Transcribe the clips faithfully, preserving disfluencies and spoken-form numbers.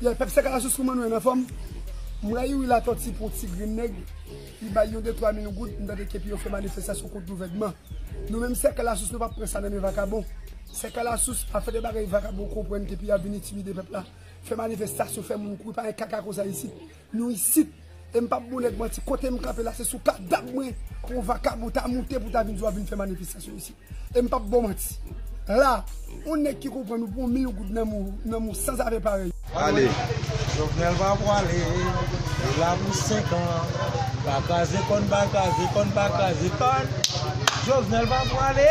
Yeah, pèp Sèkal Lasous, kòman nou ye, anfòm? M wè Youri Latortue pran ti grenn nèg, li bay yon de twa mil goud, m tande ke pou yo fè manifestasyon kont gouvènman. Nou menm Sèkal Lasous, nou p ap pran sa nan men vakabon. Sèkal Lasous ap fè de bagay vakabon konprann ke pou y ap vin entimide pèp la. Fè manifestasyon, fè moun kouri, pa gen kaka konsa isit. Nou isit. E m p ap ba nèg manti, kote m kanpe la, se sou kadab mwen ke yon vakabon ta moute pou ta vin di w ap vin fè manifestasyon isit. E m p ap ba w manti. La, yon nèg ki konprann ou pran mil goud nan men w, nan men w sanzave parèy. Ale. Jovenel va pwale, li la pou senk an. Pa kraze kòn, pa kraze kòn, pa kraze kòn. Jovenel va pwale,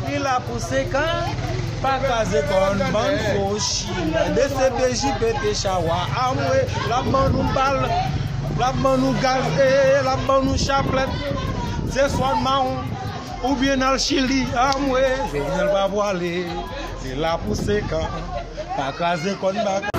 li la pou senk an. Pa kraze kòn, bann fo chimè. D C P J P T chawa, amwe, l ap ban nou bal, l ap ban nou gaz, e, l ap ban nou chaplèt. Se swa n mawon, oubyen n al Chili, amwe. Jovenel va pwale, li la pou senk an. Pa kraze kòn, pa